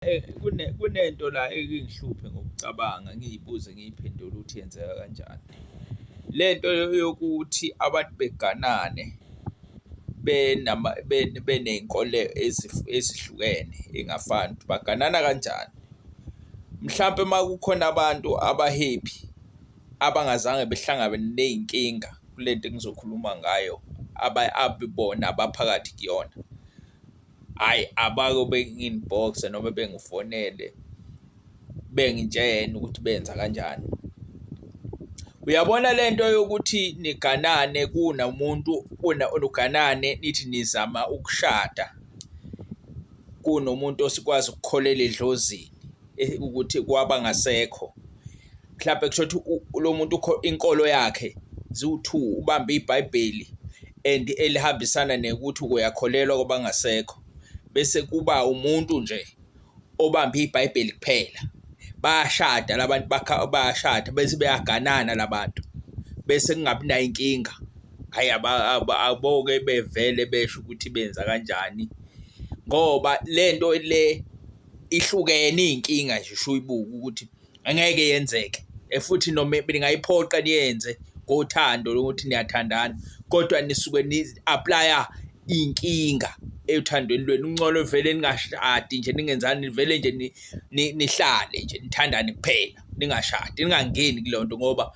Kunento la eke ingihluphe ngokucabanga ngiy'buze ngiy'phendule ukuthi yenzeka kanjani. Le nto yokuthi abantu beganane beney'nkolo ezihlukene ey'ngafani ukuthi baganana kanjani? Mhlampe uma kukhona abantu aba-happy abangazange behlangane ney'nkinga kule nto engizokhuluma ngayo bona abaphakathi kuyona. Hhayi, abake bengi-inbox-e noma bengifonele bengitshene ukuthi benza kanjani. Uyabona le nto yokuthi niganane kunomuntu uganane nithi nizama ukushada, kunomuntu osikwazi ukukholela edlozini ukuthi kwabangasekho. Mhlampe kushuthi lo muntu inkolo yakhe ziwu-two, ubambe iBhayibheli and elihambisana nekuthi uyakholelwa kwabangasekho. Bese kuba umuntu nje obambe iBhayibheli kuphela. Bayashada la bantu bakha bayashada bese beyaganana la bantu, bese kungabi nayo inkinga. Hhayi aboke bevele besho ukuthi benza kanjani ngoba le nto le ihlukene iy'nkinga nje usho uyibuka ukuthi angeke yenzeke eh, futhi noma ningayiphoqa niyenze ngothando lokuthi niyathandana kodwa nisuke ni-aplaya iy'nkinga ethandweni lwenu. Kungcono vele ningashadi nje ningenzani nivele nje nihlale nje nithandane kuphela ningashadi ningangeni kuleyo nto ngoba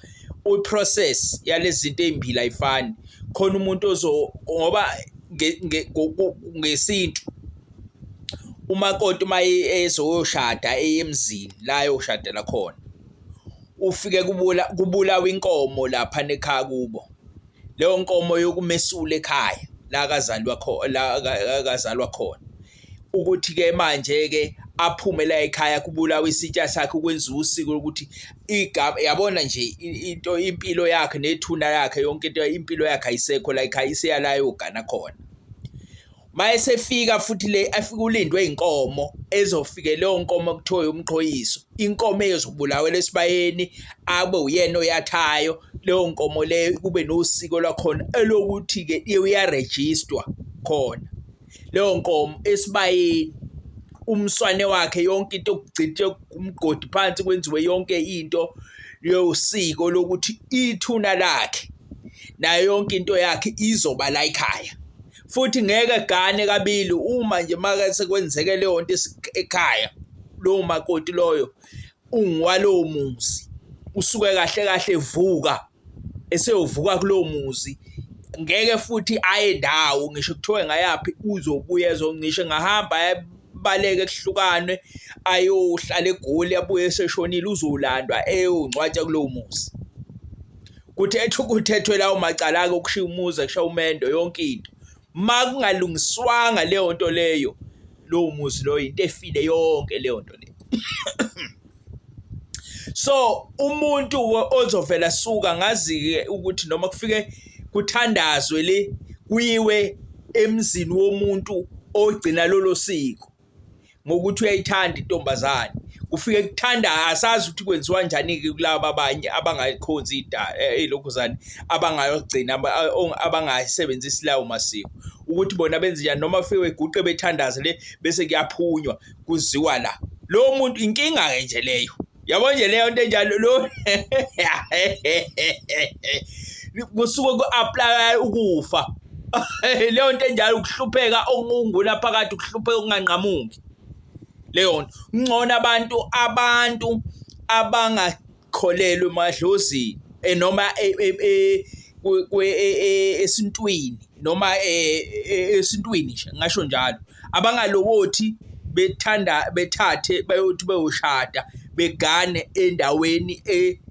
i-process yalezi zinto ey'mbili ayifani. Khona umuntu ngoba ngesintu umakoti uma ezoyoshada eye emzini la ayoshadela khona, ufike kubulawa inkomo laphana ekhaya kubo. Leyo nkomo yokumesula ekhaya la akazalwa khona, la akazalwa khona. Ukuthi-ke manje-ke aphume la ekhaya kubulawe isitsha sakhe kwenziwe usiko lokuthi igama, yabona nje into impilo yakhe nethuna yakhe yonke into impilo yakhe ayisekho la ekhaya iseya la ayogana khona. Mayesefika futhi le afike ulindwe inkomo ezofike leyo nkomo kuthiwa umqhoyiso inkomo eyozobulawela esibayeni abe uyena oyathayo leyo nkomo leyo kube nosiko lwakhona elokuthi-ke uyarejistwa khona leyo nkomo esibayeni umswane wakhe yonke into kugcithe umgodi phansi kwenziwe yonke into yosiko lokuthi ithuna lakhe nayo yonke into yakhe izoba la ekhaya. Futhi ngeke gane kabili uma nje make sekwenzeke leyo nto ekhaya lowo makoti loyo ungwalowo muzi usuke kahle kahle evuka eseyovuka kulowo muzi ngeke futhi aye ndawo ngisho kuthiwe ngayaphi uzobuya ezoncishe ngahamba abaleke kuhlukanwe ayohlala eGoli abuye eseshonile uzolandwa eyongcwatshwa kulowo muzi. Kuthethwa kuthethwe lawo macala-ke okushiya umuzi kushiya umendo yonke into. Uma kungalungiswanga leyo nto leyo, lowo muzi loyo into efile yonke leyo nto leyo. So umuntu ozovela suka ngazi-ke ukuthi noma kufike kuthandazwe le kuyiwe emzini womuntu ogcina lolo siko. Ngokuthi uyayithanda intombazane kufike kuthanda asazi ukuthi kwenziwa njani-ke kulaba abanye abangayikhonzi ey'lokhuzane abangayogcina abangayisebenzisi lawo masiko ukuthi bona benze njani noma fike beguqe bethandaze le bese kuyaphunywa kuziwa la lowo muntu inkinga-ke nje leyo. Yabo nje leyo nto enjalo lo kusuke ku-aplaya ukufa leyo nto enjalo ukuhlupheka okunguna phakathi ukuhlupheka okunganqamuki leyo nto. Kungcono abantu abantu abangakholelwa emadlozini eh, noma e, e, e, esintwini noma esintwini nje ngingasho njalo Abangalokothi bethanda bethathe bayothi beyoshada begane endaweni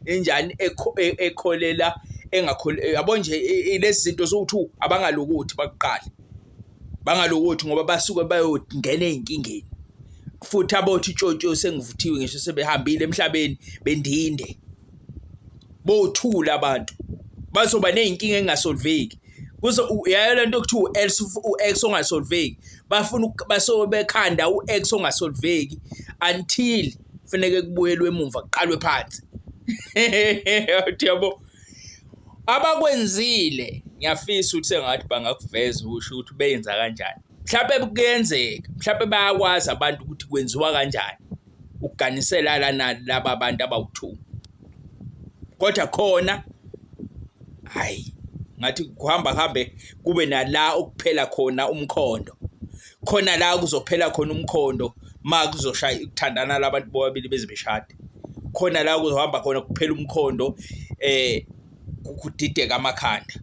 enjani ekholela engakhole yabo nje lezi zinto zokuthi abangalokothi bakuqale. Bangalokothi ngoba basuke bayongena ey'nkingeni futhi abothi tshotshoo sengivuthiwe ngisho sebehambile emhlabeni bendinde. Bothula abantu bazoba ney'nkinga ey'ngasolveki. Kuzo yayo lento okuthiwa u-X u-X ongasolveki bafuna basuke bekhanda u-X ongasolveki until funeke kubuyelwe emumva kuqalwe phansi. Yabo abakwenzile ngiyafisa ukuthi sengathi bangakuveza ukusho ukuthi benza kanjani. Mhlawumbe kuyenzeka, mhlawumbe bayakwazi abantu ukuthi kwenziwa kanjani ukuganisela lana laba bantu abawu-two. Kodwa khona hhayi ngathi kuhamba kuhambe kube nala okuphela khona umkhondo. Khona la kuzophela khona umkhondo uma kuzoshaya ukuthandana labantu bobabili beze beshade. Khona la kuzohamba khona kuphela umkhondo kudideke amakhanda.